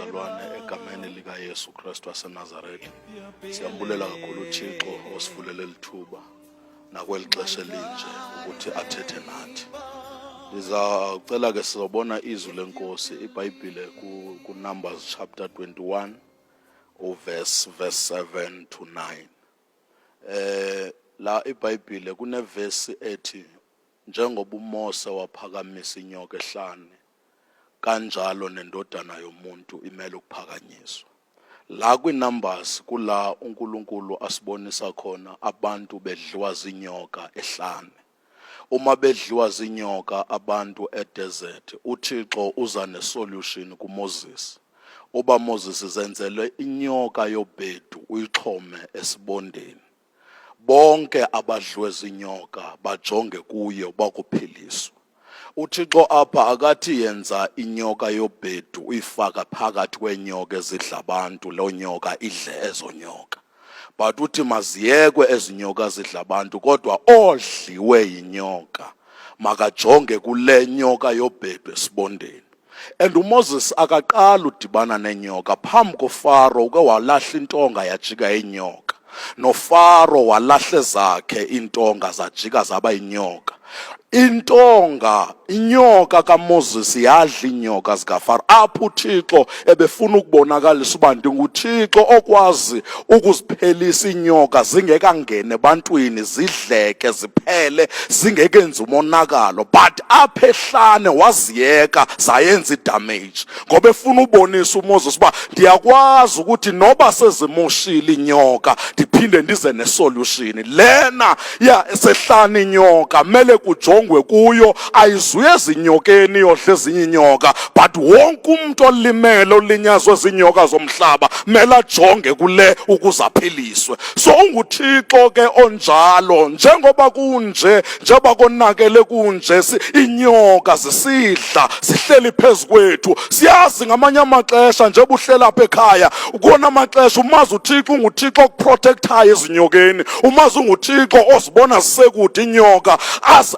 Bazalwane egameni likaYesu Kristu waseNazaretha. Siyambulela kakhulu uThixo osivulele lithuba nakweli xesha elinje ukuthi athethe nathi. Ndizawucela ke sizobona izwi lenkosi iBhayibhile ku Numbers chapter 21 uverse verse 7 to 9. La iBhayibhile kunevesi ethi njengoba uMose waphakamisa inyoka ehlane, kanjalo nendodana yomuntu imele ukuphakanyiswa. La kwiNumbers kula uNkulunkulu asibonisa khona abantu bedliwa zinyoka ehlane. Uma bedliwa zinyoka abantu edesert, uThixo uza nesolution kuMoses. Uba Moses, zenzele inyoka yobhedu uyixhome esibondeni. Bonke abadliwe zinyoka bajonge kuye bakuphiliswa. UThixo apha akathi yenza inyoka yobhedu uyifaka phakathi kwenyoka ezidla abantu, loo nyoka idle ezo nyoka. But uthi maziyekwe ezinyoka zidla abantu, kodwa odliwe yinyoka makajonge kule nyoka yobhedu esibondeni. And uMoses akaqala udibana nenyoka. Phambi koFaro uke walahla intonga yajika inyoka. NoFaro walahle zakhe intonga zajika zaba inyoka. Intonga, inyoka kaMoses yadla inyoka zikaFaro. Apho uThixo ebefuna ukubonakalisa uba ndinguThixo okwazi ukuziphelisa inyoka zingekangeni ebantwini, zidleke ziphele zingekenzi umonakalo. But apha ehlane waziyeka zayenza idamage, ngoba efuna ubonisa uMoses uba ndiyakwazi ukuthi noba sezimoshile inyoka ndiphinde ndize nesolution. Lena ya esehlane inyoka mele kujongwe kuyo, ayizuye ezinyokeni yodla ezinye inyoka, but wonke umuntu olimele olinyazwe zinyoka zomhlaba mele ajonge kule ukuze aphiliswe. So unguThixo ke onjalo. Njengoba kunje, njengoba konakele kunje, inyoka zisidla zihleli phezu kwethu. Siyazi ngamanye amaxesha njengoba uhlela apha ekhaya, ukona amaxesha umazi uThixo unguThixo okuprotectayo ezinyokeni, umazi unguThixo ozibona zisekude inyoka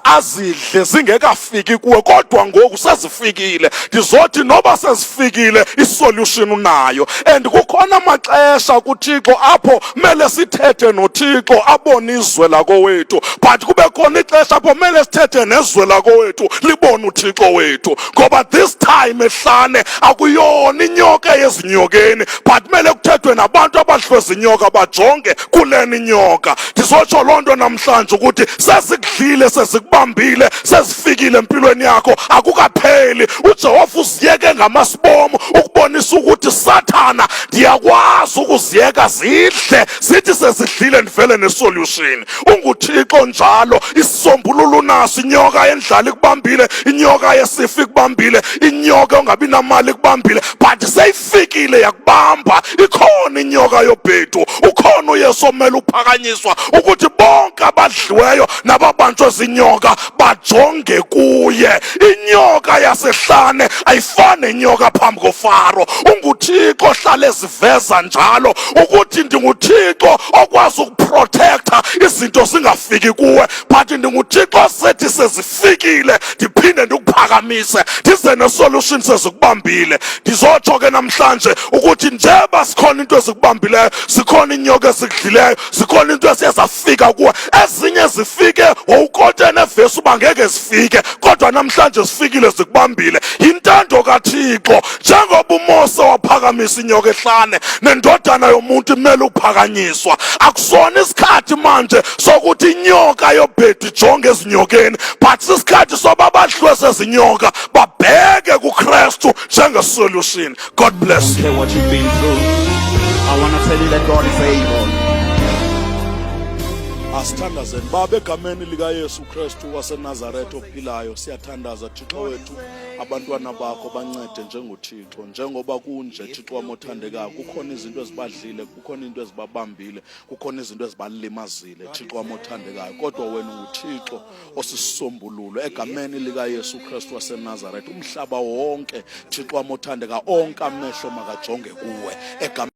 azidle zingekafiki kuwe. Kodwa ngoku sezifikile, ndizothi noba sezifikile isolution unayo. And kukhona amaxesha kuThixo apho mele sithethe noThixo abone izwe lakowethu, but kube khona ixesha apho mele sithethe nezwe lakowethu libone uThixo wethu. Ngoba this time ehlane akuyona inyoka yezinyokeni, but mele kuthethwe nabantu abadliwe zinyoka bajonge kulena inyoka. Ndizotsho loo nto namhlanje ukuthi sezikudlile, sezikubambile, sezifikile empilweni yakho, akukapheli. uJehova uziyeke ngamasibomu ukubonisa ukuthi Sathana, ndiyakwazi ukuziyeka zidle, zithi sezidlile ndivele nesolution. UnguThixo njalo, isisombululo unaso. Inyoka yendlala ikubambile, inyoka yesifo ikubambile, inyoka ongabi namali ikubambile, but seyifikile yakubamba, ikhona inyoka yobhedu, ukhona uYesu omele uphakanyiswa ukuthi bonke abadliweyo nababanjwe zinyoka bajonge kuye. Inyoka yasehlane ayifani nenyoka phambi koFaro. UnguThixo ohlala eziveza njalo ukuthi ndinguThixo okwazi ukuprotecta izinto zingafiki kuwe, but ndinguThixo sethi sezifikile ndiphinde ndikuphakamise ndize nesolution sezikubambile. Ndizotsho ke namhlanje ukuthi njeba sikhona into ezikubambileyo, sikhona inyoka ezikudlileyo, sikhona into esiye zafika kuwe, ezinye zifike wawukote nevesi uba ngeke zifike, kodwa namhlanje zifikile zikubambile. Yintando kaThixo, njengoba uMose waphakamisa inyoka ehlane, nendodana yomuntu imele ukuphakanyiswa. Akusona isikhathi manje sokuthi inyoka yobhedu ijonge ezinyokeni, but sisikhathi soba abadliwe sezinyoka babheke kuKristu njengesolution. God bless you. Care what you've been through. I want to tell you that God is able. Asithandazeni. Baba, egameni likaYesu Kristu waseNazaretha ophilayo, siyathandaza Thixo wethu, abantwana bakho bancede njengoThixo. Njengoba kunje, Thixo wami othandekayo, kukhona izinto ezibadlile, kukhona into ezibabambile, kukhona izinto ezibalimazile, Thixo wami othandekayo, kodwa wena unguThixo osisombululo. Egameni likaYesu Kristu waseNazaretha, umhlaba wonke, Thixo wami othandekayo, onke amehlo makajonge kuwe. Egameni